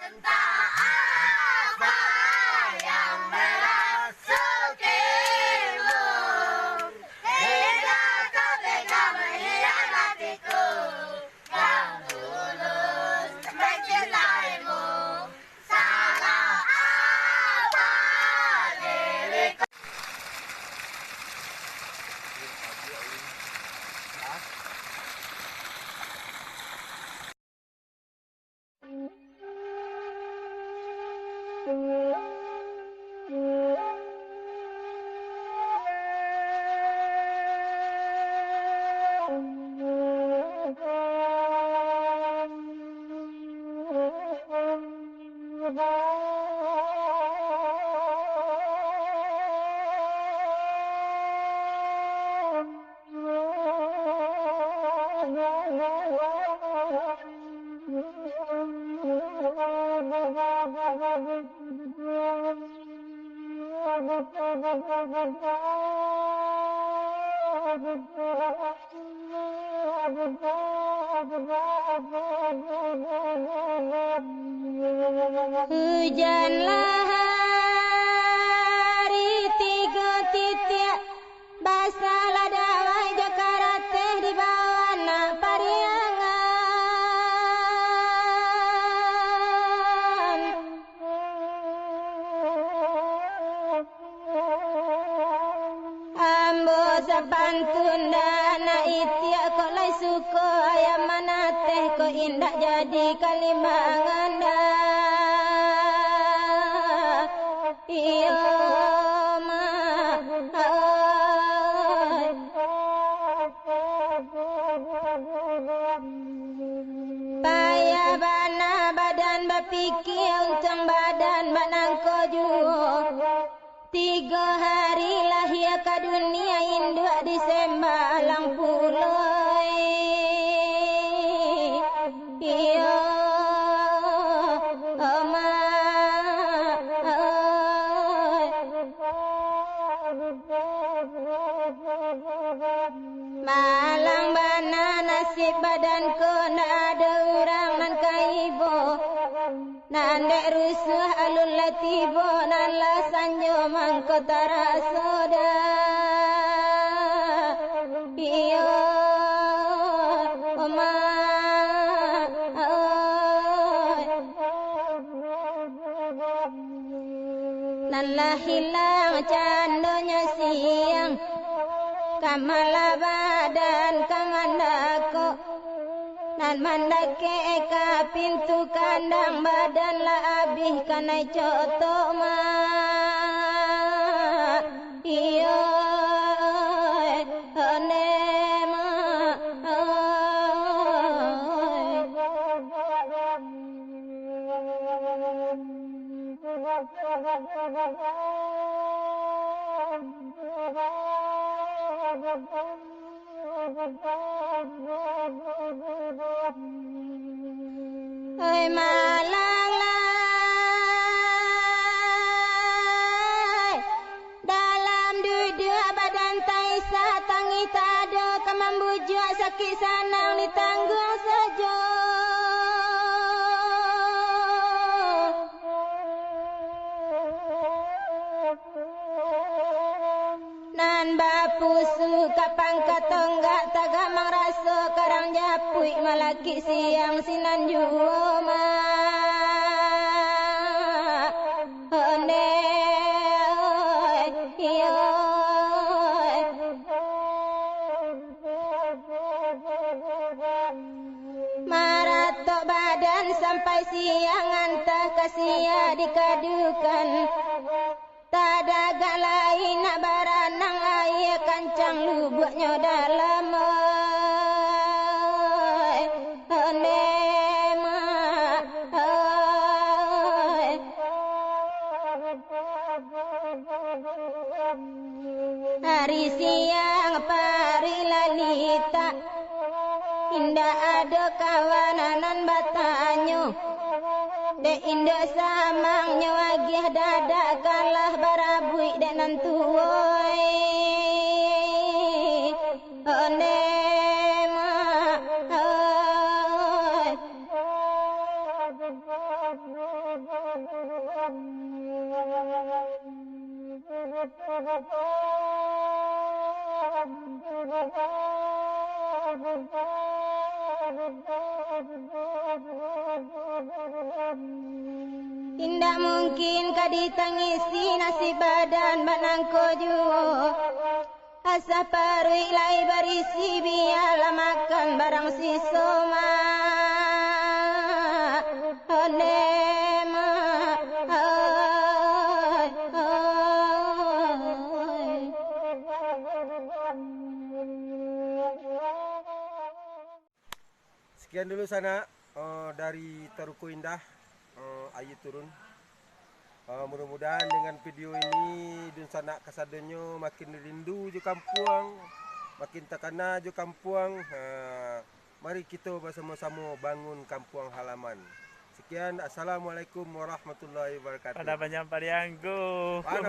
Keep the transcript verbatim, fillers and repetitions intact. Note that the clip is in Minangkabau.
Entah apa yang merasukimu, hingga kau tega mengkhianatiku yang tulus mencintaimu. Salah apa diriku? Hujanlah hari tigo titiak, basahlah dawai jo karateh di bawah nak pariangan. Ambo sapantun dek anak itiak ko lai suko ayam manateh ko indak jadi kalimbangan dah. Iyo, Mak. Ai. Payah bana badan bapikia, untuang badan bak nangko juo. Tigo hari lahia ka dunia, induak di Sembalang pulo, eh. Iyo, Mak, oi. Malang bana nasib badan ko, ndak ado urang nan ka ibo. Nan dek rusuah alun lah tibo, nan lah sanjo mangko taraso dah. Iyo, Mak, oi. Nan lah hilang candonyo siang, ka malah badan ka mandakek. Nan mandakek ka pintu kandang, badan lah abih kanai cotok, Mak. Iyo, onde, Mak. Oi malang lai, dalam duduak badan taisa, tangih tado ka mambujuak, sakik sanang ditangguang sajo. Nan bapusu ka pangka tonggak, tagak mangaraso karang japuik, malakik siang sinan juo, Mak. Onde, oi, iyo. Maratok badan sampai siang, antah ka sia dikadukan. Tadagak lai nak baranang, aia kancang lubuaknyo dalam, oi. Onde, Mak, oi. Ari siang paruik lah litak, indak ado kawan nan batanyo. Dek induak samangnyo agiah dadak, kalah barabuik dek nan tuo, eh. Onde, Mak, oi. Indak mungkin ka ditangisi nasib badan banangko juo. Asa paruik lai barisi, bialah makan barang siso, Mak. Onde, Mak. Ai, ai. Sekian dulu sanak, eh, dari Taruko Indah, eh, Aia Turun. Eh, mudah-mudahan dengan video ini dunsanak kasadonyo makin rindu jo kampuang, makin takana jo kampuang. Eh, mari kito basamo-samo bangun kampuang halaman. Sekian, assalamualaikum warahmatullahi wabarakatuh. Pada panjang pariangku. Pada